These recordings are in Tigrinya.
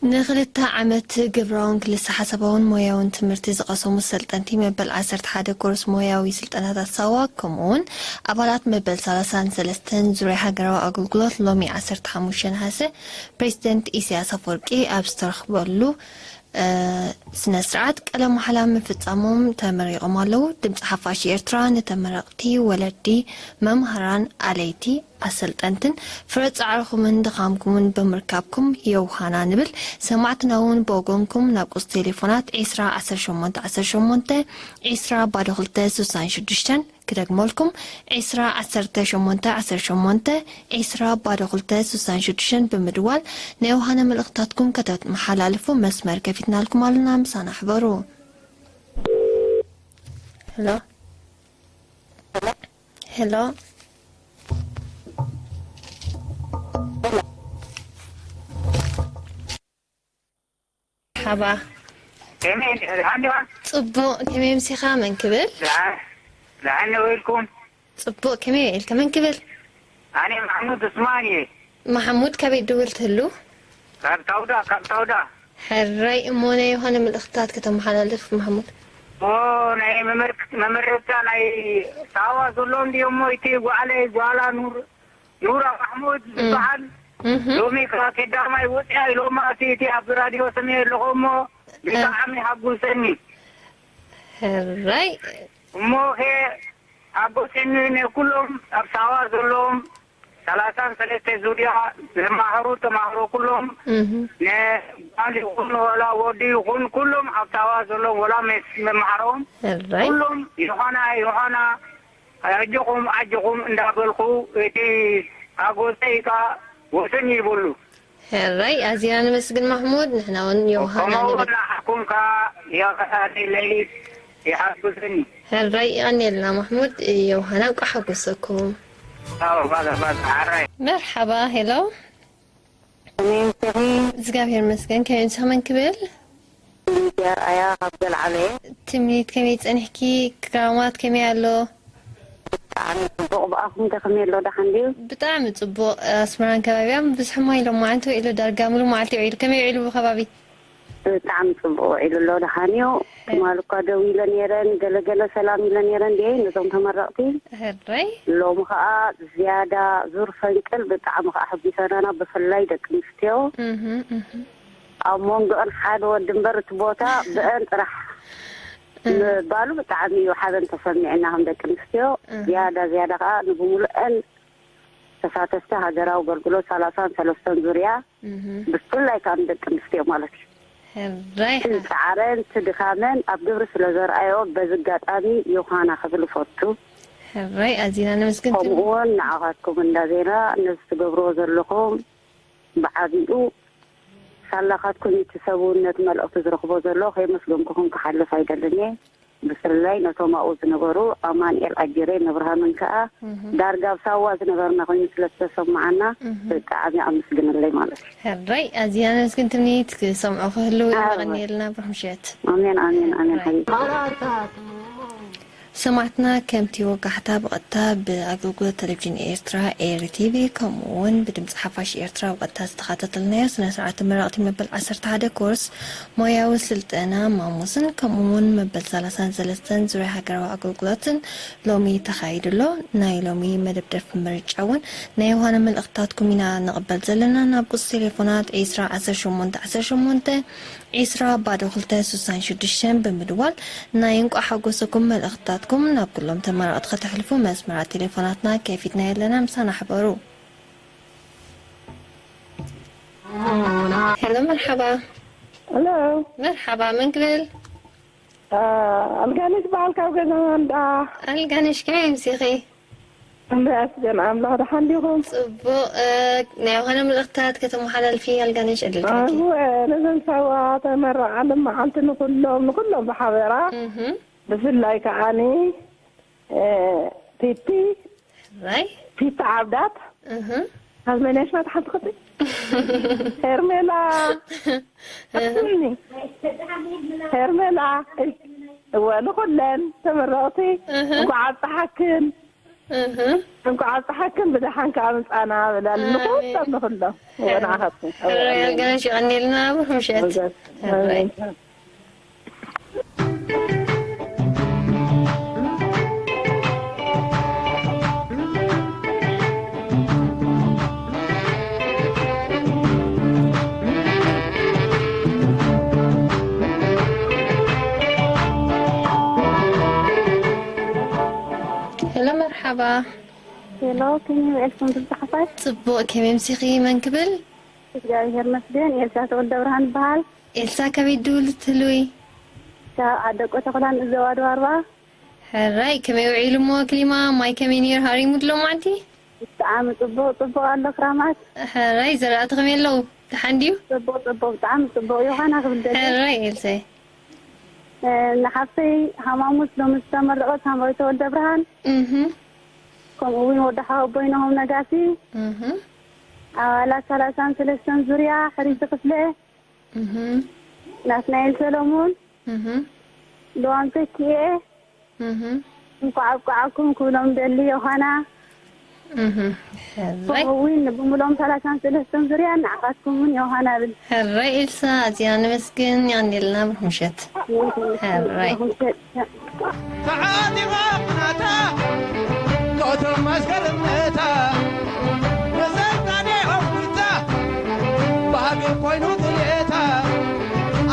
ንክልተ ዓመት ግብራውን ክልሰ ሓሳባውን ሞያውን ትምህርቲ ዝቐሰሙ ሰልጠንቲ መበል ዓሰርተ ሓደ ኮርስ ሞያዊ ስልጠናታት ሳዋ፣ ከምኡውን ኣባላት መበል ሰላሳን ሰለስተን ዙርያ ሃገራዊ ኣገልግሎት ሎሚ ዓሰርተ ሓሙሽተ ነሓሰ ፕሬዚደንት ኢሳያስ ኣፈወርቂ ኣብ ዝተረኽበሉ፣ እ፣ ስነ ስርዓት ቃለ መሓላ ምፍጻሞም ተመሪቖም ኣለዉ። ድምጺ ሓፋሽ ኤርትራ ንተመረቕቲ ወለዲ፣ መምሃራን፣ ኣለይቲ፣ ኣሰልጠንትን ፍረ ጻዕርኹምን ድኻምኩምን ብምርካብኩም የውሃና ንብል። ሰማዕትና እውን ብወገንኩም ናብ ቁጽሪ ቴሌፎናት ዒስራ ዓሰርተ ሸሞንተ ዓሰርተ ሸሞንተ፣ ዒስራ ባዶ ክልተ ስሳን ሽዱሽተን፣ ክደግመልኩም፣ ዒስራ ዓሰርተ ሸሞንተ ዓሰርተ ሸሞንተ፣ ዒስራ ባዶ ክልተ ስሳን ሽዱሽተን ብምድዋል ናይ የውሃና መልእኽታትኩም ከተመሓላልፉ መስመር ከፊትናልኩም ኣለና። ምሳና ሕበሩ። ሄሎ። ሄሎ። ሓባ። ከመይ፣ ደሓን ዲኻ? ጽቡቕ፣ ከመይ ምሲኻ? መን ክብል? ደሓን፣ ደሓን ዶ ኢልኩም? ጽቡቕ፣ ከመይ ውዒልካ? መን ክብል? ኣነ ማሕሙድ ዑስማን እየ። ማሕሙድ፣ ካበይ ትድውል ትህሉ? ካብ ታውዳ፣ ካብ ታውዳ። ሕራይ፣ እሞ ናይ የውሃና መልእኽታት ከተመሓላልፍ፣ ማሕሙድ? ኦ፣ ናይ መመርክ-፣ መመረታ ናይ ሳዋ ዘሎ እንድዮ እሞ፣ እቲ ጓዕለይ፣ ጓላ ኑር፣ ኑራ ማሕሙድ እም። ዝበሃል፣ እህ። ሎሚ ከኣ ቀዳማይ ወጽያ ኢሎማ፣ እቲ፣ እቲ ኣብ ራድዮ ሰሚዐ ኣለኹ እሞ፣ ብጣዕሚ ሓጉሰኒ። ሕራይ። እሞ ኸ ሓጎሰኒ ንኩሎም ኣብ ሳዋ ዘለዎም ሰላሳን ሰለስተ ዙርያ ዝመሃሩ ተማሃሮ ኩሎም፣ እህ። ንጓል ይኹን ወላ ወዲ ይኹን፣ ኩሎም ኣብ ሳዋ ዘለዎም ወላ መስ-፣ መምሃሮም፣ ሕራይ። ኩሎም ዮሃና፣ ዮሃና፣ ኣጆኹም፣ ኣጆኹም እንዳበልኩ፣ እቲ ሓጎሰይ ከኣ ወሰን ይብሉ። ሕራይ፣ ኣዚና ነመስግን ማሕሙድ፣ ንሕና እውን የውሃና ከምኡ ንብል። እውን ንዓኹም ከኣ የቐንየለይ፣ ይሓጉሰኒ። ሕራይ፣ የቐንየልና ማሕሙድ፣ የውሃና እንቋዕ ሓጎሰኩም። ኣዎ፣ ባዛ፣ ባዛ፣ ሕራይ። መርሓባ፣ ሄሎ። ከመይ ምሲኺ? እግዚኣብሔር ይመስገን፣ ከመይ ምሲኺ? መን ክብል? ትምኒት ኣርኣያ ካብ ገልዓሎ እየ። ትምኒት፣ ከመይ ጸኒሕኪ? ክራማት ከመይ ኣሎ? ብጣዕሚ ጽቡቕ። ብኣኹም ከ ከመይ ኣሎ? ደሓን ድዩ? ብጣዕሚ ጽቡቕ። ኣስመራን ከባቢኣን ብዝሒ ማይ ሎማዓንቲ ውዒሉ፣ ዳርጋ ምሉእ መዓልቲ ውዒሉ። ከመይ ውዒሉ ብከባቢ? ብጣዕሚ ጽቡቕ ውዒሉ ኣሎ፣ ደሓን እዩ። ትማሊ እኳ ደው ኢለ ነይረ፣ ንገለገለ ሰላም ኢለ ነይረ እንድየ ነዞም ተመረቕቲ። ሕራይ። ሎሚ ኸኣ ዝያዳ ዙር ፈንቅል ብጣዕሚ ኸኣ ኣሐጒሰናና፣ ብፍላይ ደቂ ኣንስትዮ። እህ፣ እህ። ኣብ መንጎአን ሓደ ወዲ እምበር እቲ ቦታ ብአን ጥራሕ እህ። ምባሉ ብጣዕሚ እዩ ሓበን ተሰሚዕና ከም ደቂ ኣንስትዮ። እህ። ዝያዳ ዝያዳ ኸኣ ንብምሉአን ተሳተፍቲ ሃገራዊ ኣገልግሎት ሰላሳን ሰለስተን ዙርያ እህ። ብፍላይ ከኣ ንደቂ ኣንስትዮ ማለት እዩ። ሕራይ እቲ ሓ- ጻዕረን እቲ ድኻመን ኣብ ግብሪ ስለ ዘርኣዮ በዚ ኣጋጣሚ ዮሃና ክብል እፈቱ። ሕራይ ኣዚና ነመስግን። ከምኡ እውን ንዓኻትኩም እንዳ ዜና ነዚ ትገብርዎ ዘለኹም ብዓቢኡ ሳላኻትኩም እቲ ሰብውነት መልእኽቲ ዝረኽቦ ዘሎ ከየመስገንኩኹም ክሓልፍ ኣይደልን እየ። ብፍላይ ነቶም ኣብኡ ዝነበሩ ኣማንኤል ኣጅሬን ንብርሃንን ከኣ እህ። ዳርጋ ኣብ ሳዋ ዝነበርና ኮይኑ ስለ ዝተሰማዓና እህ። ብጣዕሚ ኣመስግነለይ ማለት እዩ። ሕራይ ኣዚና ነመስግን ትምኒት፣ ክሰምዑ ክህልዉ ኢና። ኣዎ። የቐንየልና፣ ብሩኽ ምሸት። ኣሜን፣ ኣሜን፣ ኣሜን፣ ሕራይ። ሓቢቢ። ሰማዕትና፣ ከምቲ ወጋሕታ ብቐጥታ ብኣገልግሎት ቴሌቪዥን ኤርትራ፣ ኤሪ ቲቪ፣ ከምኡ እውን ብድምጺ ሓፋሽ ኤርትራ ብቐጥታ ዝተኸታተልናዮ ስነ ስርዓት ተመረቕቲ መበል ዓሰርተ ሓደ ኮርስ ሞያዊ ስልጠና ማሙስን ከምኡ እውን መበል ሰላሳን ሰለስተን ዙርያ ሃገራዊ ኣገልግሎትን ሎሚ ተኻይዱ ኣሎ። ናይ ሎሚ መደብ ደርፊ ምርጫ እውን ናይ ዮሃና መልእኽትታትኩም ኢና ንቕበል ዘለና። ናብ ቁጽሪ ቴሌፎናት ዒስራ ዓሰርተ ሸሞንተ ዓሰርተ ሸሞንተ፣ ዒስራ ባዶ ክልተ ስሳን ሽዱሽተን ብምድዋል ናይ እንቋዕ ሓጎሰኩም መልእኽትታትኩም ናብ ኩሎም ተመረቕቲ ከተሕልፉ መስመራት ቴሌፎናትና ከፊትና ኣለና። ምሳና ሕበሩ። ሄሎ፣ መርሓባ። ሄሎ። መርሓባ፣ መን ክብል? አ፣ ኣልጋነሽ በዓል ካብ ገዛ ማንዳ። ኣልጋነሽ፣ ከመይ ምሲኺ? እምበኣስገን ኣምላኽ፣ ደሓን ዲኹም? ጽቡቕ። እ፣ ናይ ዮሃና መልእኽትታት ከተመሓላልፊ ኣልጋነሽ ዕድል ክህበኪ። እወ፣ ነዘን ሳዋ ተመረቓ መዓልቲ ንኹሎም፣ ንኹሎም ብሓበራ። እህ። ብፍላይ ከዓኒ፣ እ፣ ቲቲ፣ ራይ? ቲቲ ዓብዳት፣ እህ። ካብ መን እያ ሽማ ተሓንቲ ክቲ? ሄርሜላ። እህ። ኣቱኒ። ሄርሜላ። እወ፣ ንኹለን ተመረቕቲ እህ። እንኳዕ ኣብፀሓክን። እህ። እንኳዕ ኣብፀሓክን ብደሓን ከዓ ምፃና ብላል። ንኹሎም ንኹሎም ንዓኻትኩም። ኣልጋነሽ ይቐኒልና። ብሩኽ ምሸት። ሄሎ መርሓባ። ሄሎ፣ ከመይ ውዒልኩም ብዙሓፋት? ጽቡቕ፣ ከመይ ኣምሲኺ? መን ክብል? እግዚኣብሔር ይመስገን፣ ኤልሳ ተወልደ ብርሃን እበሃል። ኤልሳ፣ ከመይ ድውል ትህልዊ? ካብ ዓደቆ ተኹላን እዘዋ ድባርባ። ሕራይ፣ ከመይ ውዒሉ እሞ ክሊማ? ማይ ከመይ ነይሩ ሃሪሙ ድሎ መዓልቲ? ብጣዕሚ ጽቡቕ፣ ጽቡቕ ኣሎ ክራማት። ሕራይ፣ ዘራእቲ ከመይ ኣለዉ? ደሓን ድዩ? ጽቡቕ፣ ጽቡቕ፣ ብጣዕሚ ጽቡቕ። ዮሃና ክብል ደልየ። ሕራይ ኤልሳይ። እ፣ ንሓፍተይ ሃማሙስ ሎሚ ዝተመረቐት ሳምራዊት ተወልደ ብርሃን እህ ከምኡ እውን ወዲ ሓወቦይ ናሆም ነጋሲ እህ ኣባላት ሰላሳን ሰለስተን ዙርያ ሕሪቲ ክፍለ እህ ናትናኤል ሰሎሙን እህ ልዋም ተኪኤ እህ እንኳዕ ኣብቅዓኩም ክብሎም ደሊ ዮሃና እህ ሕራይ ከምኡ እውን ብምሎም ሰላሳን ሰለስተን ዙርያ ንዓኻትኩም እውን ዮሃና ብል ሕራይ ኤልሳ ኣዝያ ነመስግን። የቐንየልና። ብሩኽ ምሸት። ሕራይ ተዓጢቓ ቁናታ ቶቶም ኣስገርምታ መዘዛኔ ኦጉታ ባህጊ ኮይኑ ጥልየታ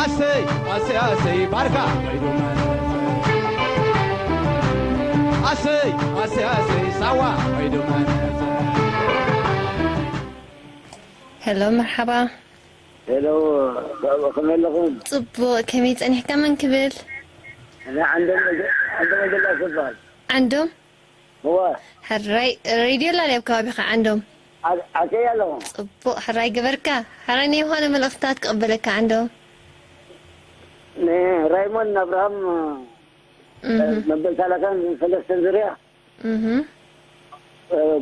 ኣሰይ ኣሰይ ኣሰይ ባርካ ወይዱ ኣሰይ ኣሰይ ኣሰይ ሳዋ ወይዱ ሄሎ መርሓባ። ሄሎ ከመይ ኣለኹም? ጽቡቕ፣ ከመይ ጸኒሕካ? መን ክብል? ኣነ ዓንዶም ዓንዶም ወልደላስ እበሃል። ዓንዶም? እወ። ሕራይ ሬድዮ ኣላ ድያ ኣብ ከባቢኻ ዓንዶም? ኣ- ኣትየ ኣለኹ። ጽቡቕ፣ ሕራይ ገበርካ። ሕራይ ናይ ምዃነ መልእኽትታት ክቕበለካ ዓንዶም። ንራይሞን ኣብርሃም እህ፣ መበል ሰላሳን ሰለስተን ዙርያ እህ፣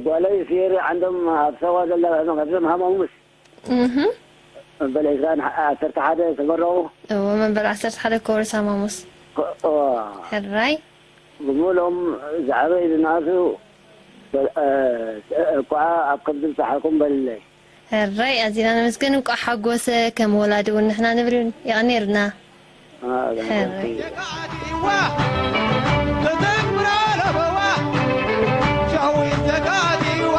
ጓለይ ፍየሪ ዓንዶም ኣብ ሳዋ ዘላ መቐድም ሃማሙስ እህ። መበል ዕስራን ዓሰርተ ሓደ ተመረቑ። እወ፣ መበል ዓሰርተ ሓደ ኮርስ ሃማሙስ። እወ። ሕራይ። ብምሎም ዝዓበይ ዝነኣሱ እኳ ኣብ ከብዲ ብፅሓኩም በልለይ። ሕራይ፣ ኣዚና ነመስግን። እንቋዕ ሓጎሰ። ከም ወላዲ እውን ንሕና ንብል። የቐንየልና። ተጋዲዋ ተዘምራ ለበዋ ሸዊት ተጋዲዋ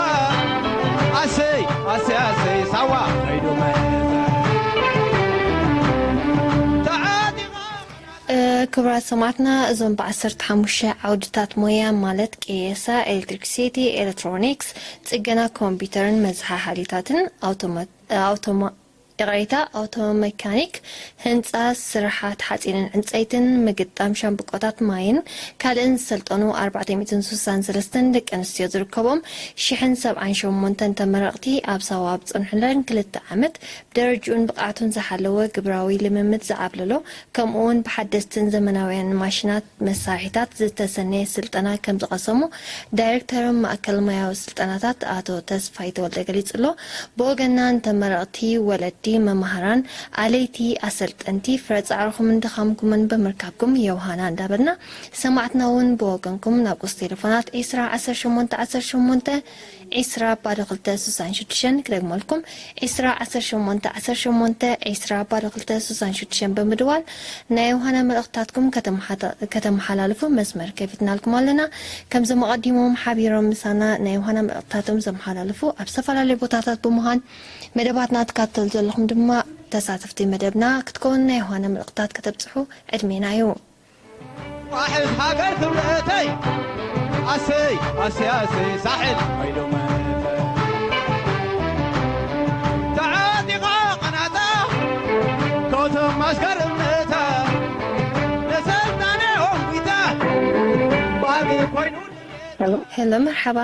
ኣሰይ ኣሰይ ኣሰይ ሳዋ ከይዱ መ ተዓጢቓ ክቡራት ሰማዕትና፣ እዞም ብዓሰርተ ሓሙሽተ ዓውድታት ሞያ ማለት ቅየሳ፣ ኤሌክትሪክሲቲ፣ ኤሌክትሮኒክስ፣ ጽገና ኮምፒተርን መዝሓሓሊታትን ኣውቶማ- ኣውቶማ- ይቕሬታ፣ ኣውቶ መካኒክ፣ ህንጻ፣ ስርሓት ሓጺንን ዕንጸይትን፣ ምግጣም ሻምብቆታት ማይን ካልእን ዝሰልጠኑ ኣርባዕተ ሚእትን ስሳን ሰለስተን ደቂ ኣንስትዮ ዝርከቦም ሽሕን ሰብዓን ሸሞንተን ተመረቕቲ ኣብ ሳዋ ኣብ ዝጸንሑለን ክልተ ዓመት ብደረጅኡን ብቕዓቱን ዝሓለወ ግብራዊ ልምምድ ዝዓብለሎ ከምኡውን ብሓደስትን ዘመናውያን ማሽናት መሳርሒታት ዝተሰነየ ስልጠና ከምዝቐሰሙ ዳይሬክተር ማእከል ሞያዊ ስልጠናታት ኣቶ ተስፋይ ተወልደ ገሊጹ ኣሎ። ብወገንና ንተመረቕቲ ወለዲ፣ መማህራን፣ ኣለይቲ፣ ኣሰልጠንቲ ፍረ ጻዕርኹምን ድኻምኩምን ብምርካብኩም የውሃና እንዳበልና ሰማዕትና እውን ብወገንኩም ናብ ቁጽሪ ቴሌፎናት ዕስራ ዓሰርተ ሸሞንተ ዓሰርተ ሸሞንተ ዕስራ ባዶ ክልተ ስሳን ሽዱሽተን ክደግመልኩም ዕስራ ዓሰርተ ሸሞንተ ዓሰርተ ሸሞንተ ዕስራ ባዶ ክልተ ስሳን ሽዱሽተን ብምድዋል ናይ ዮሃና መልእኽትታትኩም ከተመሓላልፉ መስመር ከፊትናልኩም ኣለና። ከምዞም ኣቐዲሞም ሓቢሮም ምሳና ናይ ዮሃና መልእኽትታቶም ዘመሓላልፉ ኣብ ዝተፈላለዩ ቦታታት ብምዃን መደባትና ትካተሉ ዘለኹም ድማ ተሳተፍቲ መደብና ክትከውን ናይ ዮሃና መልእኽትታት ከተብፅሑ ዕድሜና እዩ። ዋሕስ ሃገር ክብረተይ ኣሰይ ኣሰይ ኣሰይ ሳሕል ኣይዶመ ተዓጢቓ ቐናታ ኮቶም ኣስገርምነታ ነሰልጣነ ኦንጊታ ባህጊ ኮይኑ ሄሎ መርሓባ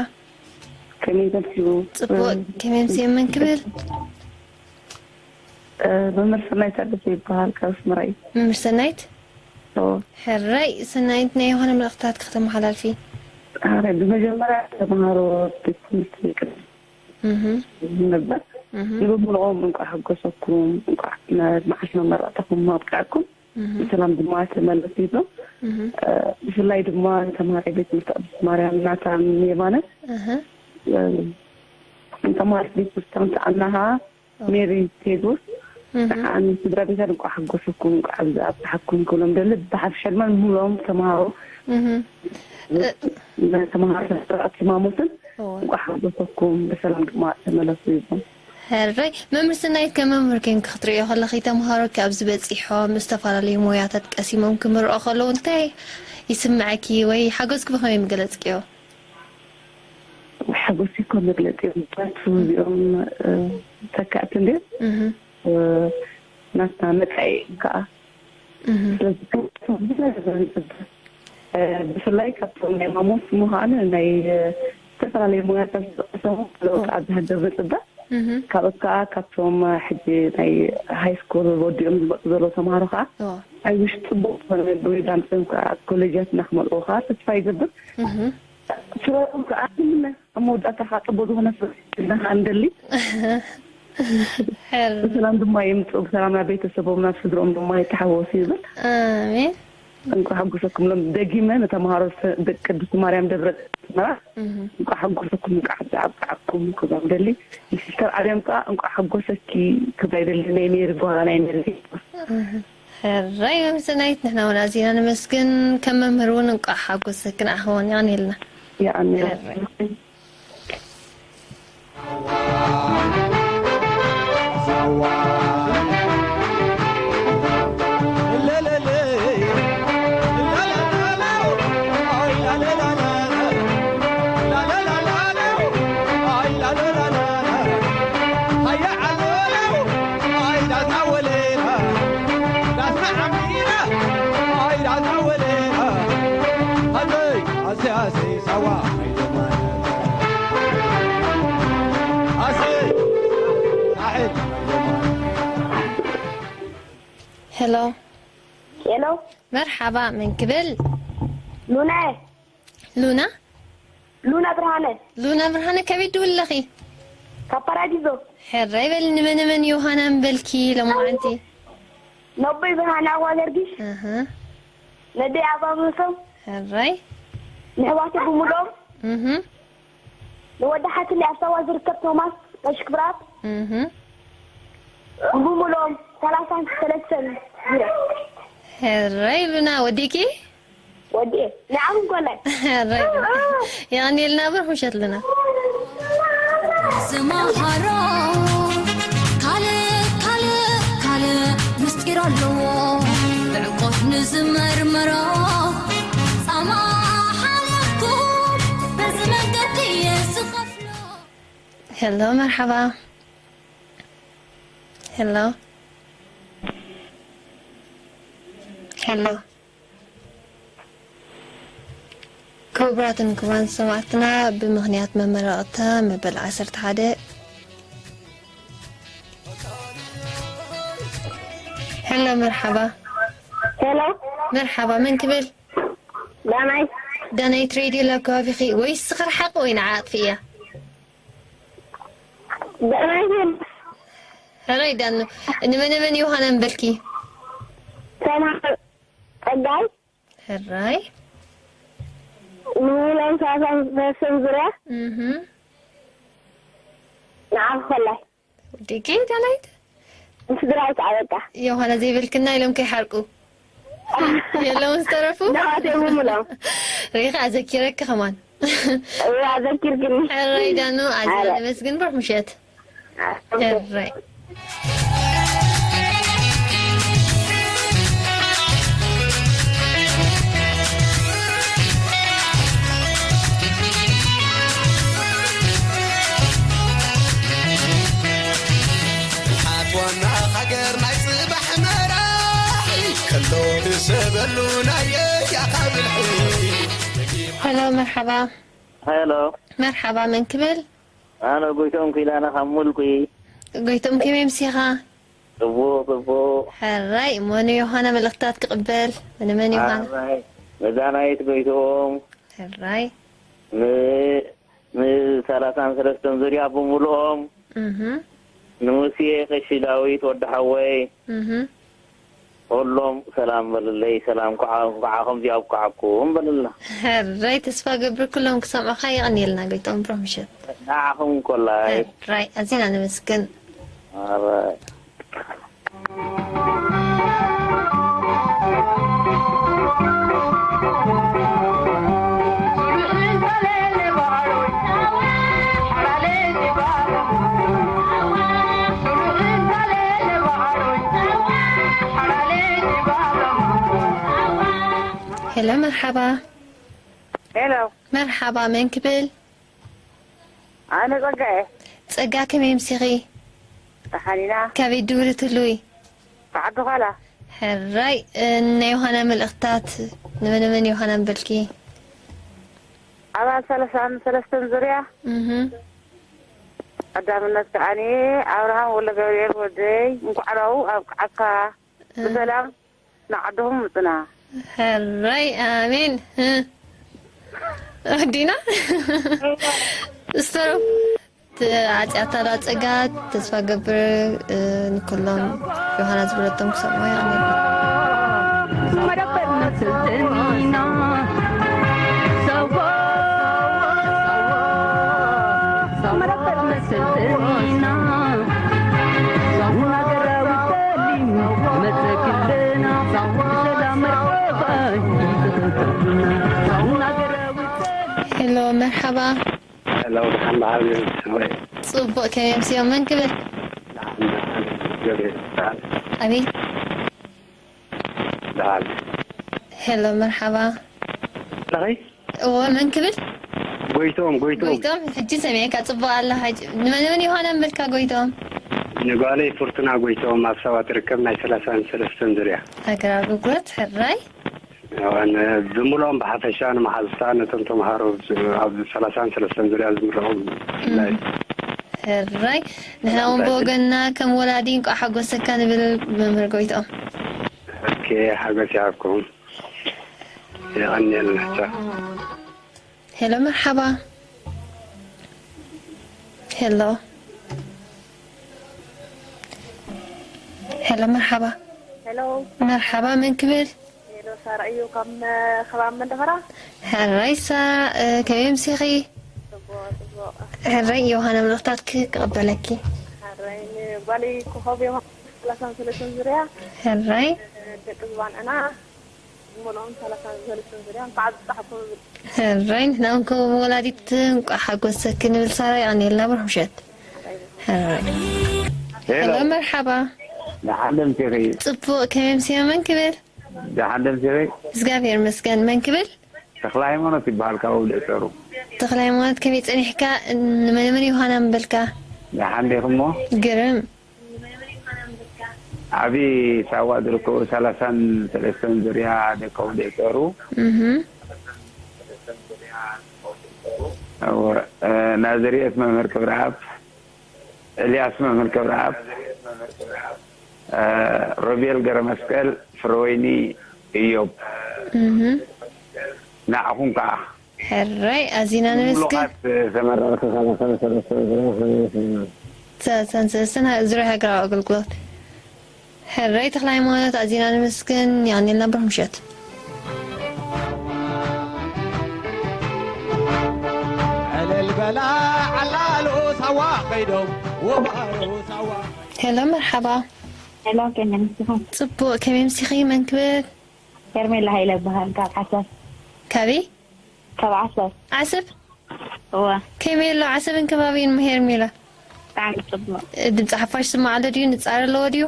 ከመይ ተምሲሉ ጽቡቕ ከመይ ኣምስዮም መን ክብል መምህር ሰናይት ታደሰ ይበሃል ካብ ኣስመራ እዩ። መምህር ሰናይት እዎ። ሕራይ ሰናይት ናይ የኾነ መልእኽትታት ከተመሓላልፊ። ሕራይ ብመጀመርያ ተምሃሮ ቤት ትምህርቲ ቅድም እህ ነበር እህ ንብምልኦም እንቋዕ ሓጎሰኩም እንቋዕ መዓልቲ መመረቕታኹም ኣብቅዐኩም እህ ብሰላም ድማ ተመለሱ ይብሎም። እህ፣ እ፣ ብፍላይ ድማ ንተምሃራይ ቤት ትምህርቲ ቅድስት ማርያም ናታን የማነ፣ እህ፣ እ፣ ንተምሃሪት ቤት ትምህርቲ ኣናሃ ሜሪ ቴድሮስ፣ እህ፣ ንዓን ስድራ ቤታን እንቋዕ ሓጎሰኩም፣ እንቋዕ ኣብዚ ኣብጽሓኩም ክብሎም ደሊ። ብሓፈሻ ድማ ንሙሉኦም ተምሃሮ፣ እህ፣ እ፣ ንተምሃሮ ስርዓት ሕማሞትን እወ። እንቋዕ ሓጎሰኩም፣ ብሰላም ድማ ተመለሱ ይብሎም። ሕራይ። መምህር ስናይት፣ ከም መምህር ኬንኪ ክትርእዮ ከለኺ፣ ተምሃሮኪ ኣብዚ በጺሖም፣ ዝተፈላለዩ ሞያታት ቀሲሞም ክምርዖ ከለዉ፣ እንታይ ይስምዐኪ ወይ ሓጎስኪ ብኸመይ ምገለጽክዮ? ሓጎስ እኮ መግለጺ የብሉን። ምኽንያቱ እዚኦም፣ እ፣ ተካእቲ እንድዮም። እህ። እ፣ ናትና መጻኢ እዮም ከኣ። እህ። ስለዚ ካብቶም ብዙሕ ነገር ንጽበ። እ፣ ብፍላይ ካብቶም ናይ ማሞስ ምዃን ናይ፣ እ፣ ዝተፈላለዩ ሞያታት ዝቐሰሙ ለውጢ እዎ። ኣብዚ ሃገር ንጽበ። እህ። ካልኦት ከኣ ካብቶም፣ እ፣ ሕጂ ናይ ሃይ ስኩል ወዲኦም ዝመጹ ዘለዉ ተምሃሮ ከኣ እዎ። ኣብ ውሽጢ ጽቡቕ ዝኾነ ብሬዳን ጽም ከኣ ኣብ ኮሌጃትና ክመልእዎ ከኣ ተስፋ ይገብር። እህ። ስራኦም ከኣ ንምነ ኣብ መወዳእታ ከኣ ጽቡቕ ዝኾነ ስራሕ ክህልወና ከኣ ንደሊ። ሕር። ብሰላም ድማ ይምጹ፣ ብሰላም ናብ ቤተሰቦም ናብ ስድሮኦም ድማ ይተሓወሱ ይብል። ኣሜን። እንኳዕ ሓጎሰኩም ሎም ደጊመ ንተምሃሮ ስ-፣ ደቂ ቅድስት ማርያም ደብረ ኣስመራ እህ። እንኳዕ ሓጎሰኩም፣ እንኳዕ ኣብዓኩም ክብሎም ደሊ። ንሲስተር ኣርያም ከኣ እንኳዕ ሓጎሰኪ ክብላ ይደሊ፣ ናይ ሜሪ ጓላ ናይ ሜሪ። እህ። ሕራይ መምህር ስናይት፣ ንሕና እውን ኣዚና ነመስግን። ከም መምህር እውን እንቋዕ ሓጎሰኪ ንዓኺ እውን የቐንየልና። የቐንየልና። ሕራይ። ሄሎ። ሄሎ። መርሓባ፣ መን ክብል? ሉና እየ። ሉና? ሉና ብርሃነ። ሉና ብርሃነ፣ ከመይ ትድውሊ ኣለኺ? ካብ ፓራዲዞ። ሕራይ በሊ፣ ንመን መን ዮሃና ምበልኪ ሎማዓንቲ? ነቦይ ብርሃነ ኣዋገርጊሽ። ኣሃ። ነደይ ኣባብሶም። ሕራይ። ንሕዋተይ ብምሉኦም። እህ። ንወዲ ሓትለይ ኣብ ሳዋ ዝርከብ ቶማስ ቀሺ ክብርኣብ። እህ። ብምሉኦም ሰላሳን ሰለስተን ዙርያ። ሕራይ ሉና፣ ወዲእኪ? ወዲኤ። ንዓኹም ኮላይ። ሕራይ ሉና። የቐንየልና፣ ብሩኽ ምሸት ሉና። ዝመሃሮ ካልእ፣ ካልእ፣ ካልእ ምስጢር ኣለዎ። ብዕምቆት ንዝመርምሮ ጻማ ሓልዮትኩም በዚ መንገዲ እየ ዝኸፍሎ። ሄሎ፣ መርሓባ። ሄሎ። ሄሎ። ክቡራትን ክቡራን ሰማዕትና፣ ብምኽንያት መመረቕታ መበል ዓሰርተ ሓደ። ሄሎ፣ መርሓባ። ሄሎ። መርሓባ፣ መን ክብል? ዳናይት። ዳናይት፣ ሬድዮ ላብ ከባቢኺ ወይ ስኽር ሓቂ ወይ ንዓ ኣጥፍእያ? ዳናይት። ሕራይ ዳኑ፣ ንመን መን ዮሃና ምበልኪ? ሰማዕ ጸጋይ። ሕራይ። ንሙሉኦም ሰላሳን ሰለስተን ዙርያ። እህ። ንዓኺ ኮላይ። ወዲእኪ ዳናይት? ንስድራይ ከዓ በቃ። ዮሃና ዘይበልክና ኢሎም ከይሓርቁ። የለውን ዝተረፉ? ንዓቶም ይሙሎም። ሪኢኻ ኣዘኪረኪ ከማን። እዋ፣ ኣዘኪርክኒ። ሕራይ ዳኑ፣ ኣዝና ኣረ። ነመስግን፣ ብሩኽ ምሸት። ኣረ። ሕራይ። ንሓት ዋና ሃገር ናይ ጽባሕ መራሒ ከሎ ንሰበሉ ናይ የያኻ ብልሒ። ሄሎ፣ መርሓባ። ሄሎ። መርሓባ፣ መን ክብል? ኣነ ጎይቶም ኪዳነ ካብ ሙልቂ። ጎይቶም፣ ከመይ ምሲኻ? ጽቡቕ፣ ጽቡቕ። ሕራይ፣ እሞ ንዮሃና መልእኽትታት ክቕበል። ንመን ዮሃና? ሕራይ፣ ንዳናይት ጎይቶም። ሕራይ። ን-፣ ንሰላሳን ሰለስተን ዙርያ ብምሉኦም። እህ። ንሙሴ ቀሺ ዳዊት ወዲ ሓወይ። እህ። ኩሎም ሰላም በልለይ፣ ሰላም ከዓ፣ ከዓ ከምዚ ኣብቅዓኩም በልልና። ሕራይ ተስፋ ገብር ኩሎም ክሰምዑኻ የቐንየልና ጎይቶም ብሩኽ ምሸት። ንዓኹም ኮላይ። ሕራይ ኣዚና ነመስግን። ሕራይ። ሄሎ መርሓባ። ሄሎ። መርሓባ መን ክብል? ኣነ ጸጋ እየ። ጸጋ ከመይ ኣምሲኺ? ደሓን ኢና። ካበይ ትድውሊ ትህልዊ? ካብ ዓዲ ዃላ። ሕራይ፣ እ፣ ናይ ዮሃና መልእኽትታት ንመን መን ዮሃና ምበልኪ? ኣባል ሰላሳን ሰለስተን ዙርያ። እህ። ቀዳምነት ከዓኒ ኣብርሃም ወልደገብርኤል ወደይ እንኳዕ ናብኡ ኣብቅዓካ። እ። ብሰላም ንዓድኹም ምጹና። ሕራይ ኣሜን። እ። ወዲና? እስተሮ። ዓጽያታ ዳጸጋ ተስፋ ገብር፣ እ፣ ንኩሎም ዮሃና ዝበለቶም ክሰምዑ ይኣምን። ሄሎ፣ መርሓባ። ሄሎ፣ ደሓን ደሓን፣ ሰማይ። ጽቡቕ፣ ከመይ ኣምስዮም? መን ክብል? ደሓን ደሓን፣ ገብረ ይበሃል። ኣበይ? ደሓን። ሄሎ፣ መርሓባ። ኣለኸይ? እወ፣ መን ክብል? ጎይቶም፣ ጎይቶም። ጎይቶም፣ ሕጂ ሰሚዐካ ጽቡቕ ኣለኻ። ሕጂ ንመን፣ ንመን ዮሃና ምበልካ ጎይቶም? ንጓለይ ፍርቱና ጎይቶም ኣብ ሳዋ ትርከብ ናይ ሰላሳን ሰለስተን ዙርያ። ሃገር ኣገልግሎት፣ ሕራይ። እዋን ብምልኦም ብሓፈሻ ንመሓዙታ ነቶም ተምሃሮ ኣብዚ ሰላሳን ሰለስተን ዙርያ ዝምረቑ ብፍላይ። ሕራይ፣ ንሕና እውን ብወገንና ከም ወላዲ እንቋዕ ሓጎሰካ ንብል መምህር ጎይትኦም። ኦኬ፣ ሓጎስ ይሃብኩም። የቐንየልና። ቻው። ሄሎ፣ መርሓባ። ሄሎ። ሄሎ፣ መርሓባ። ሄሎ። መርሓባ፣ መን ክብል? ሄሎ፣ ሳራ እዩ፣ ካብ መ-፣ ከባቢ መንደፈራ። ሕራይ ሳራ፣ እ፣ ከመይ ኣምሲኺ? ጽቡቕ፣ ጽቡቕ። ሕራይ፣ ዮሃና መልእኽታትኪ ክቕበለኪ። ሕራይ፣ ንጓለይ ኮኾብ ዮሃና ሰላሳን ሰለስተን ዙርያ። ሕራይ። እ፣ ደቂ ዝባንዕና። ሙሉኦም ሰላሳ ሰለስተ ዙርያ እንኳዕ ኣብፀሐኩም እብል። ሕራይ ንሕና እውን ከም ወላዲት እንቋዕ ሓጎሰኪ ንብል ሳራ፣ የቐንየልና ብሩኽ ምሸት። ሕራይ። ሄሎ። ሄሎ፣ መርሓባ። ደሓን ዶ ኣምሲኺ? ጽቡቕ፣ ከመይ ኣምሲኺ? መን ክብል? ደሓን ዶ ኣምሲኺ? እግዚኣብሔር ይመስገን። መን ክብል? ተኽለ ሃይማኖት ይበሃል፣ ካብ ወብደይ ጸሩ። ተኽለ ሃይማኖት፣ ከመይ ጸኒሕካ? ንመን መን ዮሃና ምበልካ? ደሓን ዲኹሞ? ግርም። ዓቢ ሳዋ ዝርከቡ ሰላሳን ሰለስተን ዙርያ ደቂ ወዲ ጸሩ። እህ። እወ፣ እ፣ ናዝርኤት መምህር ክብረኣብ፣ ኤልያስ መምህር ክብረኣብ፣ እ፣ ሮቤል ገረመስቀል፣ ፍረወይኒ፣ እዮብ። እህ። ንዓኹም ከኣ። ሕራይ፣ ኣዚና ነመስግን። ምሉኻት ተመረቕቲ ሰላሳ ሰለስተ ዙርያ ከመይ ኣምሲኹም? ሰላሳን ሰለስተን ዙርያ ሃገራዊ ኣገልግሎት። ሕራይ ተኽለ ሃይማኖት፣ ኣዚና ነመስግን። የቐንየልና፣ ብሩኽ ምሸት። ዕልል በላ ዓላሉ ሳዋ ከይዶም ወባሩ ሳዋ። ሄሎ፣ መርሓባ። ሄሎ፣ ከመይ ኣምሲኹም? ጽቡቕ፣ ከመይ ኣምሲኺ? መን ክብል? ሄርሜላ ሃይለ እበሃል፣ ካብ ዓሰብ። ካበይ? ካብ ዓሰብ። ዓሰብ? እወ። ከመይ ኣሎ ዓሰብን ከባቢን እሞ ሄርሜላ? ብጣዕሚ ጽቡቕ። ድምጺ ሓፋሽ ዝስማዕ ኣሎ ድዩ? ንጻረ ኣለዎ ድዩ?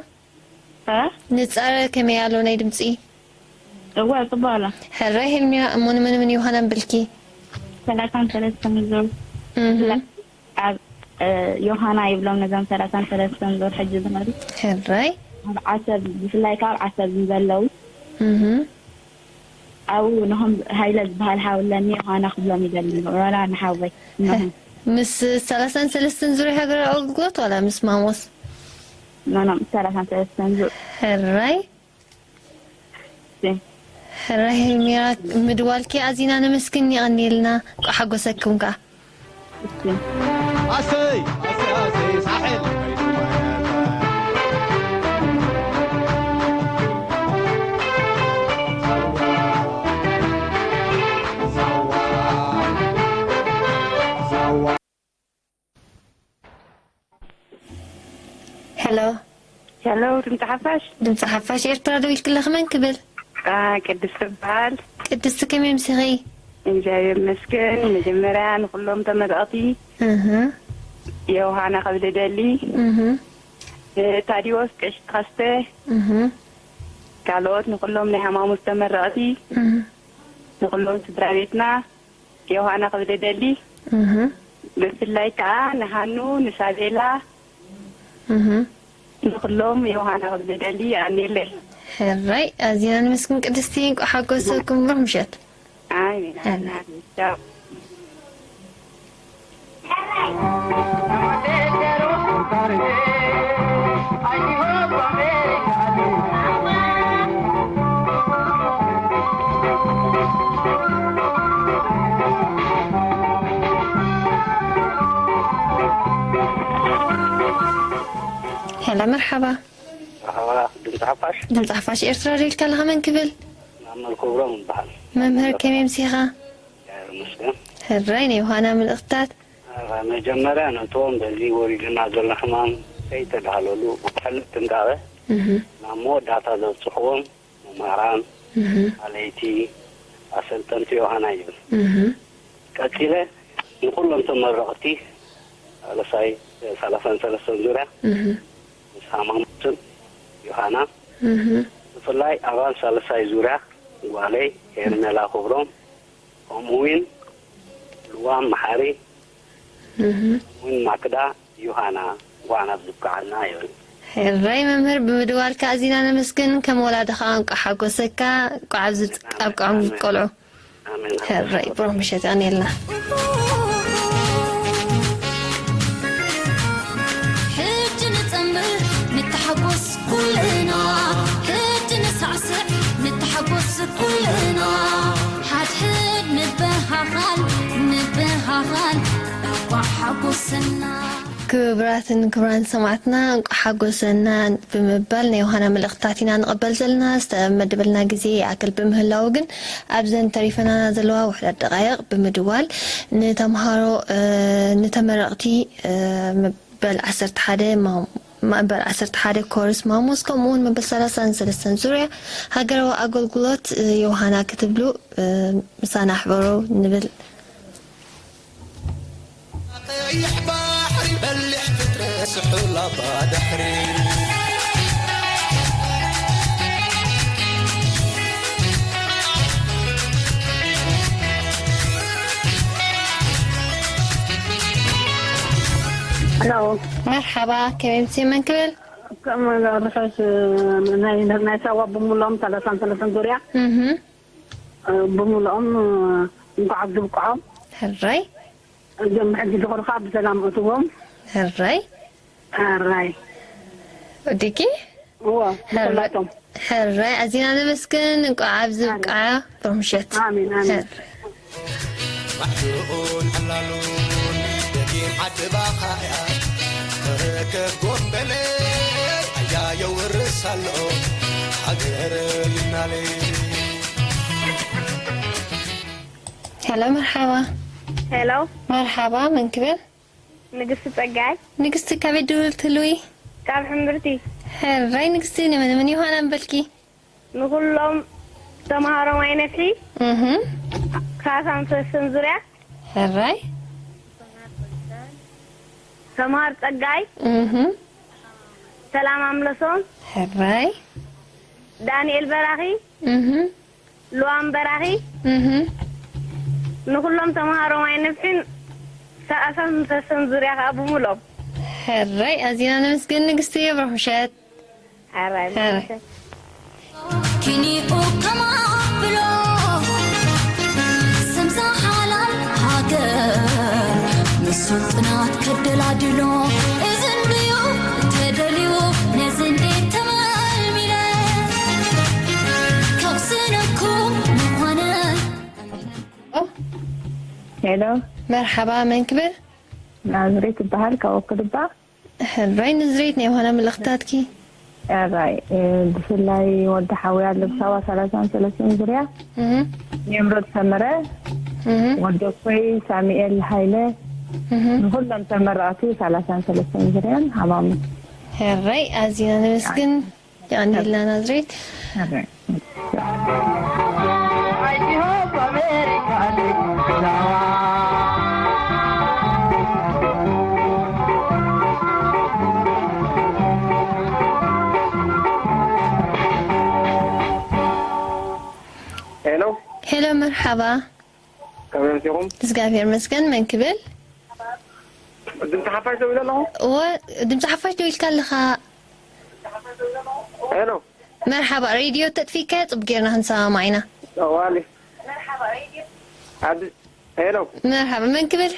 እ? ንጻረ ከመይ ኣሎ ናይ ድምጺ? እወ፣ ጽቡቕ ኣሎ። ሕራይ ሄርሜላ፣ እሞ ንመን መን ዮሃና ምበልኪ? ሰላሳን ሰለስተን ዙር። እህ። ኣብ፣ እ፣ ዮሃና ይብሎም ነዞም ሰላሳን ሰለስተን ዙር ሕጂ ዝመሩ። ሕራይ። ኣብ ዓሰብ፣ ብፍላይ ካብ ዓሰብ ንዘለዉ። እህ። ኣብኡ ንኹም ሃይለ ዝበሃል ሓው ኣለኒ፣ ዮሃና ክብሎም ይደሊ፣ ወላ ንሓወይ፣ ንኹም። ምስ ሰላሳን ሰለስተን ዙርያ ሃገራዊ ኣገልግሎት ዋላ ምስ ማሞስ? ኖ፣ ኖ፣ ምስ ሰላሳን ሰለስተን ዙር። ሕራይ። እሺ። ሕራይ ሄርሜላ፣ ምድዋልኪ ኣዚና ነመስግን፣ የቐንየልና፣ እንቋዕ ሓጎሰኩም ከኣ። እሺ። ኣሰይ፣ ኣሰይ፣ ኣሰይ፣ ሳሕል። ሄሎ። ሄሎ፣ ድምፂ ሓፋሽ። ድምፂ ሓፋሽ ኤርትራ ደዊልክለኺ መን ክብል? አ፣ ቅድስቲ እበሃል። ቅድስቲ፣ ከመይ ኣምሲኺ? እግዚኣብሔር ይመስገን። መጀመርያ ንኩሎም ተመረቕቲ እህ። ዮሃና ከብል እደሊ። እህ። ታዲዎስ ቀሺ ተኸስተ። እህ። ካልኦት ንኩሎም ናይ ሃማሙስ ተመረቕቲ። እህ። ንኩሎም ስድራ ቤትና ዮሃና ክብል እደሊ። እህ። ብፍላይ ከዓ ንሃኑ፣ ንሳቤላ፣ እህ። ንኩሎም ዮሃና ክብል እደሊ። ኣሜለይ። ሕራይ፣ ኣዚና ንመስግን ቅድስቲ፣ እንቋዕ ሓጎሰኩም፣ ብሩኽ ምሸት። ኣሜን። ኣሜን። ቻው። ሄሎ፣ መርሓባ። መርሓባ፣ ድምፂ ሓፋሽ። ድምፂ ሓፋሽ ኤርትራ ሪልካ ኣለኻ፣ መን ክብል? መምህር ክብሮም ይበሃል። መምህር፣ ከመይ ኣምሲኻ? ይመስገን። ሕራይ፣ ናይ ዮሃና መልእኽትታት? ኣብ መጀመርያ ነቶም በዚ ወሪድና ዘሎ ሕማም ከይተዳህለሉ ብሕሉፍ ጥንቃቐ እህ። ናብ መወዳእታ ዘብጽሕዎም መምህራን፣ እህ። ኣለይቲ፣ ኣሰልጠንቲ ዮሃና ይብል። እህ። ቀጺለ ንኹሎም ተመረቕቲ ሳልሳይ፣ ሰላሳን ሰለስተን ዙርያ እህ። ምስ ሃማሙትን ዮሃና እህ። ብፍላይ ኣባል ሳልሳይ ዙርያ ጓለይ ሄርሜላ ክብሮም፣ ከምኡውን ልዋም መሓሪ፣ እህ። ከምኡውን ማክዳ ዮሃና፣ እንኳዕ ናብ ዝበቃዕና ይብል። ሕራይ መምህር፣ ብምድዋልካ ኣዚና ነመስግን። ከም ወላዲ ከዓ እንቋዕ ሓጎሰካ፣ እንቋዕ ኣብዚ ኣብቅዖም ኣሜን። ቆልዑ። ኣሜን። ሕራይ፣ ብሩኽ ምሸት፣ ቀንየልና። ሕጂ ንጸንብር፣ ንተሓጎስ ኩልና፣ ሕጂ ንሳዕስዕ፣ ንተሓጎስ ኩልና። ሓድሕድ ንበሃሃል፣ ንበሃሃል፣ እንቋዕ ሓጎሰና። ክቡራትን ክቡራን ሰማዕትና፣ እንቋዕ ሓጎሰና ብምባል ናይ ዮሃና መልእኽትታት ኢና ንቕበል ዘለና። ዝተመደበልና ግዜ ይኣክል ብምህላዉ ግን፣ ኣብዘን ተሪፈናና ዘለዋ ውሑዳት ደቃይቕ ብምድዋል፣ ንተምሃሮ፣ እ፣ ንተመረቕቲ፣ እ፣ መበል ዓሰርተ ሓደ ማ-፣ መበል ዓሰርተ ሓደ ኮርስ ማሙስ፣ ከምኡውን መበል ሰላሳን ሰለስተን ዙርያ ሃገራዊ ኣገልግሎት፣ እ፣ ዮሃና ክትብሉ፣ እ፣ ምሳና ሕበሩ ንብል። ቀይሕ ባሕሪ በሊሕ ፍጥረት ስሑል ኣባ ድሕሪ። ሄሎ። መርሓባ፣ ከመይ ኣምስየ? መን ክብል? ከም ርሑስ ናይ፣ ናይ ሳዋ ብምሎም ሰላሳን ሰለስተን ዙርያ። እህ። እ፣ ብምልኦም፣ እ፣ እንኳዕ ኣብዚ ብቅዖም። ሕራይ። እዞም ሕጂ ዝኸዱ ከዓ ብሰላም እትዎም። ሕራይ። ሕራይ። ወዲኪ? እዎ፣ ሕራይ። ብኩላቶም። ሕራይ፣ ኣዚና ነመስግን። እንቋዕ ኣብዚ ኣሜን። ብቃ። ብሩህ ምሸት። ኣሜን፣ ኣሜን። ሕራይ። ባሕሩን ዕላሉን ደጊም ዓዲ ባኻያ፣ ተረከብ ጎንበለ፣ ኣያ የውርስ ኣሎ፣ ሃገር ይናለ። ሄሎ፣ መርሓባ። ሄሎ። መርሓባ፣ መን ክብል? ንግስቲ ጸጋይ። ንግስቲ፣ ካበይ ድውል ትልዊ? ካብ ሕምብርቲ። ሕራይ ንግስቲ፣ ንመን መን ዮሃና እምበልኪ? ንኹሎም ተምሃሮ ማይ ነፍሒ። እህ። ሳሳን ሰስን ዙርያ። ሕራይ። ተምሃር ጸጋይ። እህ። ሰላም ኣምለሶም። ሕራይ። ዳንኤል በራኺ። እህ። ልዋም በራኺ። እህ። ንኹሎም ተምሃሮ ማይ ነፍሒን ሳሳን ሰስን ዙርያ ከኣ ብምሎም። ሕራይ፣ ኣዚና ነመስግን ንግስቲ፣ ብሩኽ ምሸት። ኣራይ፣ ሕራይ። ምሸት። ኪኒኡ ከማብሎ፣ ስምዛ ሓላል ሃገር፣ ንሱ ጥናት ከደላድሎ፣ እዝን ድዩ ተደልዩ፣ ነዚ እንዴት ተመልሚለ፣ ከኽስነኩም ምዃነ። ሄሎ። መርሓባ፣ መን ክብል? ናዝሬት ይበሃል፣ ካብ ወክልባ። ሕራይ ንዝሬት ናይ ዮሃና መልእኽትታትኪ። ሕራይ፣ እ፣ ብፍላይ ወዲ ሓውያ ልብሳዋ ሰላሳን ሰለስተን ዙርያ፣ እህ። ኒምሮድ ሰመረ፣ እህ። ወዲ ኣኮይ ሳሙኤል ሃይለ፣ እህ። ንኹሎም ተመረቕቲ ሰላሳን ሰለስተን ዙርያን ሃማሙ። ሕራይ ኣዚና ነመስግን። የቐንየልና ናዝሬት። ሄሎ። ሄሎ፣ መርሓባ። ከመይ መሲኹም? እግዚኣብሔር መስገን። መን ክብል? ድምፂ ሓፋሽ ደው ኢለ ኣለኹ። እወ፣ ድምፂ ሓፋሽ ደው ኢልካ ኣለኻ። ሄሎ። መርሓባ፣ ሬድዮ ተጥፊእካዮ ጽቡቅ ጌርና ክንሰማማዕ ኢና። ዋሊ። ኣዲ-፣ ሄሎ። መርሓባ፣ መን ክብል?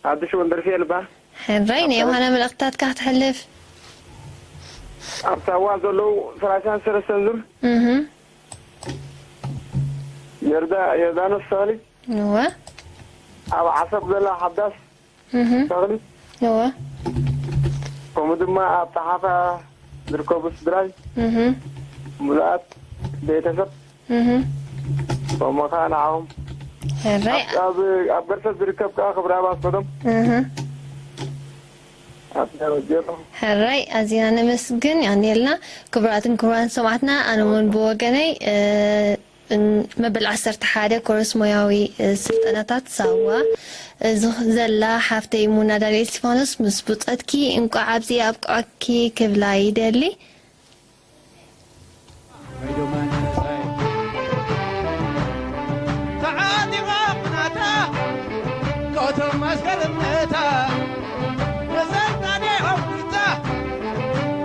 ሓድሽ ወልደርፍኤል ይበሃል። ሕራይ፣ ናይ ዮሃና መልእኽትታትካ ክትሕልፍ። ኣብ ሳዋ ዘለዉ ሰላሳን ሰለስተን ዙር እህ፣ ዮርዳ-፣ ዮርዳኖስ ተኽሊ፣ እወ፣ ኣብ ዓሰብ ዘላ ሓዳስ እህ፣ ተኽሊ፣ እወ፣ ከምኡ ድማ ኣብ ጸሓፋ ዝርከቡ ስድራይ፣ እህ፣ ሙሉኣት ቤተሰብ፣ እህ። ከምኡ ኸዓ ንዓኹም ሕራይ፣ ኣብ፣ ኣብ፣ ኣብ ገርሰት ዝርከብ ከዓ ክብረ ኣባል ሰዶም እህ። ኣብ ደረጀሎ ሕራይ፣ ኣዚና ነመስግን። የቐንየልና። ክቡራትን ክቡራን ሰማዕትና፣ ኣነ እውን ብወገነይ፣ እ፣ ን-፣ መበል ዓሰርተ ሓደ ኮርስ ሞያዊ፣ እ፣ ስልጠናታት ሳዋ፣ እ፣ ዝኽ-፣ ዘላ ሓፍተይ ሙና ዳንኤል እስጢፋኖስ ምስ ብጾትኪ እንቋዕ ኣብዚ ኣብቅዐኪ ክብላ ይደሊ። ተዓጢቓ ቁናታ ከቶም ኣስገርምታ መዘናኔ ኣውርታ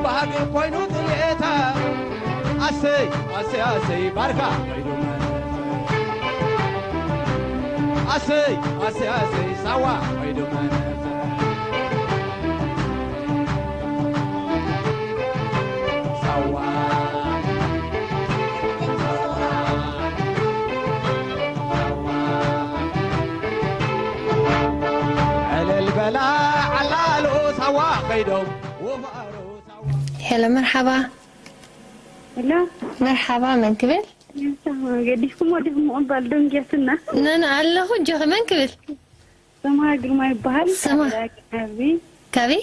ባህጊ ኮይኑ ጥሜታ ኣሰይ ኣሰይ ኣሰይ ባርካ ከይዱ መነዘ ኣሰይ ኣሰይ ኣሰይ ሳዋ ከይዱ መነዘ ሳዋ ዕልል በላ ዓላሉ ሳዋ ከይዶም ውፋሩ ሳዋ ሄሎ፣ መርሓባ። ሄሎ፣ መርሓባ፣ መን ክብል? ገዲፍኩሞ ዲኹም ምቕባል ደንጊያትና። ነን ኣለኹ፣ እጆኺ፣ መን ክብል? ሰምሃር ግርማ ይበሃል። ሰምሃር። ካብ ዕዳጋ ዓርቢ። ካበይ?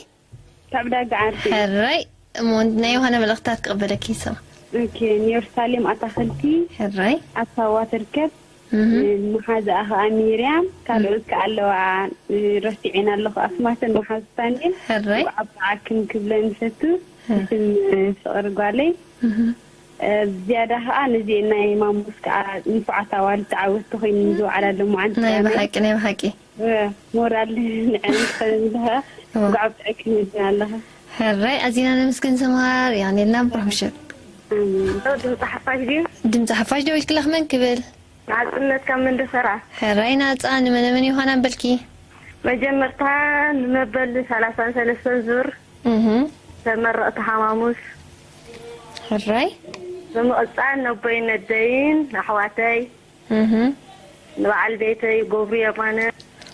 ካብ ዕዳጋ ዓርቢ። ሕራይ፣ እሞ ናይ ዮሃና መልእኽታት ክቕበለኪ ይሰማ። ኦኬ፣ ንየሩሳሌም ኣታኽልቲ ሕራይ። ኣብ ሳዋ ትርከብ። እህ። መሓዛኣ ኸዓ ሚርያም፣ ካልኦት ከኣ ኣለዋ። ረሲዐን ኣለኹ ኣስማተን መሓዙታን እየን። ሕራይ። ብዓባዓክን ክብለን ይፈቱ። እህ። ብስም ፍቕሪ ጓለይ። እህ። ዝያዳ ኸዓ ነዚኤን ናይ ማሙስ ከኣ ንፉዓት ኣዋልድ ተዓወትቲ ኮይነን ዝወዓላ ኣለዋ መዓልቲ ናይ ቅዳመ። ብሓቂ፣ ናይ ብሓቂ። ሞራል ንዕን ክኸውን ኣለኻ። እወ። ጓዕ ብዕክ ንድን ኣለኻ። ሕራይ፣ ኣዚና ነመስግን ሰምሃር፣ የቐንየልና፣ ብሩኽ ምሸት። ኣሜን። ድምፂ ሓፋሽ ድዩ? ድምፂ ሓፋሽ ደዊልክለኽ መን ክብል? ናጽነት ካብ መንደፈራ። ሕራይ ናጻ፣ ንመነ መን ዮሃና በልኪ? መጀመርታ ንመበል ሰላሳን ሰለስተን ዙር እህ። ተመረቕቲ ሃማሙስ። ሕራይ። ብምቕጻል ነቦይን ነደይን ኣሕዋተይ፣ እህ። ንበዓል ቤተይ ገብሩ የማነ፣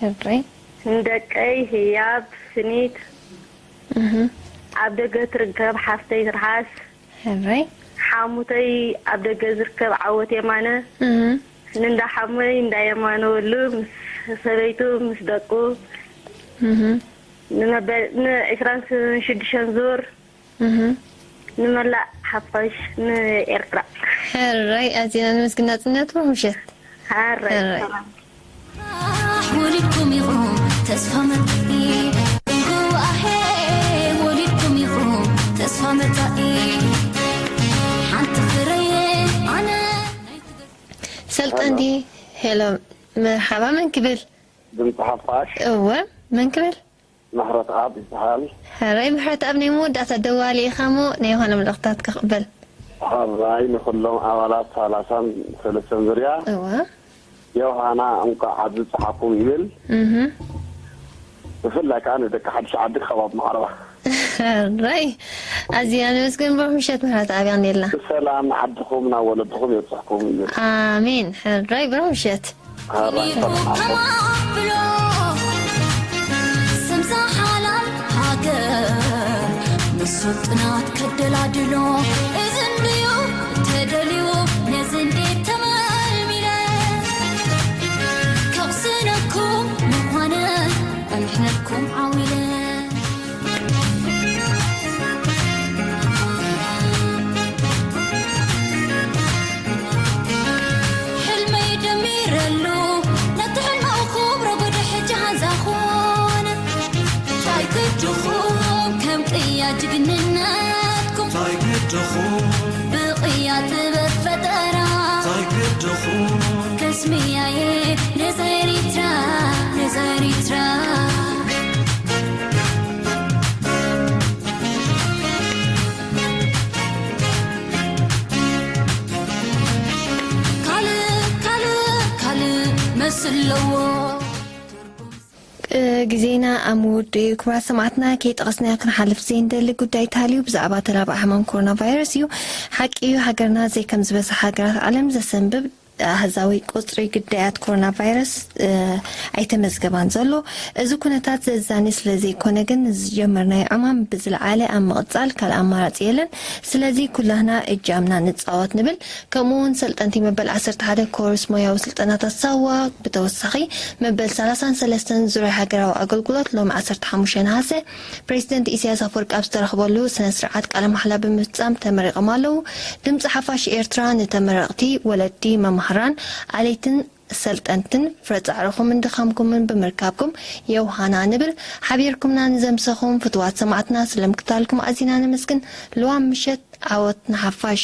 ሕራይ። ንደቀይ ህያብ ስኒት፣ እህ። ኣብ ደገ ትርከብ ሓፍተይ ትርሓስ፣ ሕራይ። ሓሙተይ ኣብ ደገ ዝርከብ ዓወት የማነ፣ እህ። ንእንዳ ሓሞይ እንዳ የማነ ወሉ ምስ ሰበይቱ ምስ ደቁ፣ እህ። ንመበል ንዕስራን ሽዱሽተን ዙር፣ እህ። ንመላእ ሓፋሽ ንኤርትራ። ሕራይ፣ ኣዚና ነመስግን ናጽነት፣ ብሩኽ ምሸት። ሓራይ ሕራይ። ሰላም። ወሊድኩም ኢኹም ተስፋ መጻኢ። እንኩ ኣሄ ወሊድኩም ኢኹም ተስፋ መጻኢ። ሓንቲ ፍረየ ኣነ ናይ ትግራይ ሰልጠንቲ፣ ሄሎ፣ መርሓባ፣ መን ክብል? ድምፂ ሓፋሽ እወ፣ መን ክብል? ምሕረት ኣብ ይበሃል። ሕራይ ምሕረት ኣብ ናይ መወዳእታ ደዋሊ ኢኻ እሞ ናይ ዮሃና መልእኽታት ክቕበል። ሕራይ ንኩሎም ኣባላት ሰላሳን ሰለስተን ዙርያ እወ። ዮሃና እንኳዕ ኣብዚ ፀሓኩም ይብል። እህ። ብፍላይ ከዓ ንደቂ ሓድሽ ዓዲ ከባቢ ማዕረባ። ሕራይ፣ ኣዚና ነመስግን፣ ብሩኽ ምሸት ምሕረት ኣብ፣ የቐንየልና። ብሰላም ንዓድኹም ናብ ወለድኹም የብፅሕኩም ይብል። ኣሜን። ሕራይ፣ ብሩኽ ምሸት። ሕራይ ሰላም ዓድኹም። ተማብሎ ስምዛ ሓላል ሃገር ንሱልጥናት ከደላድሎ እዚ እንድዩ ተደልዩ ነዚ እንዴት ተመልሚለ ከቕስነኩም ምዃነ እምሕነትኩም ዓዊለ ናትኩም እንታይ ግድኹም? ብቕያ ጥበብ ፈጠራ እንታይ ግድኹም? ከስምያየ ነዛ ኤሪትራ፣ ነዛ ኤሪትራ። ካልእ፣ ካልእ፣ ካልእ መስለዎ። ግዜና ኣብ ምውድኡ እዩ። ክቡራት ሰማዕትና፣ ከይጠቐስናዮ ክንሓልፍ ዘይንደሊ ጉዳይ እንተሃልዩ ብዛዕባ ተላባዒ ሕማም ኮሮና ቫይረስ እዩ። ሓቂ እዩ፣ ሃገርና ዘይከም ዝበዝሓ ሃገራት ዓለም ዘሰንብብ ኣሃዛዊ ቁጽሪ ግዳያት ኮሮና ቫይረስ ኣይተመዝገባን ዘሎ። እዚ ኩነታት ዘዛኒ ስለ ዘይኮነ ግን ንዝጀመርናዮ ዕማም ብዝለዓለ ኣብ ምቕጻል ካልእ ኣማራጺ የለን። ስለዚ ኩላህና እጃምና ንጻወት ንብል። ከምኡ እውን ሰልጠንቲ መበል ዓሰርተ ሓደ ኮርስ ሞያዊ ስልጠናታት ሳዋ ብተወሳኺ መበል ሰላሳን ሰለስተን ዙርያ ሃገራዊ ኣገልግሎት ሎሚ ዓሰርተ ሓሙሽተ ነሃሰ ፕሬዚደንት ኢሳያስ ኣፈወርቂ ኣብ ዝተረኽበሉ ስነ ስርዓት ቃለ ማሕላ ብምፍጻም ተመሪቖም ኣለዉ። ድምፂ ሓፋሽ ኤርትራ ንተመረቕቲ ወለዲ፣ መማህራን፣ ኣለይትን ሰልጠንትን ፍረ ጻዕርኹምን ድኻምኩምን ብምርካብኩም የውሃና ንብል። ሓቢርኩምና ንዘምሰኹም ፍትዋት ሰማዕትና ስለምክታልኩም ኣዚና ነመስግን። ልዋም ምሸት ዓወት ንሓፋሽ።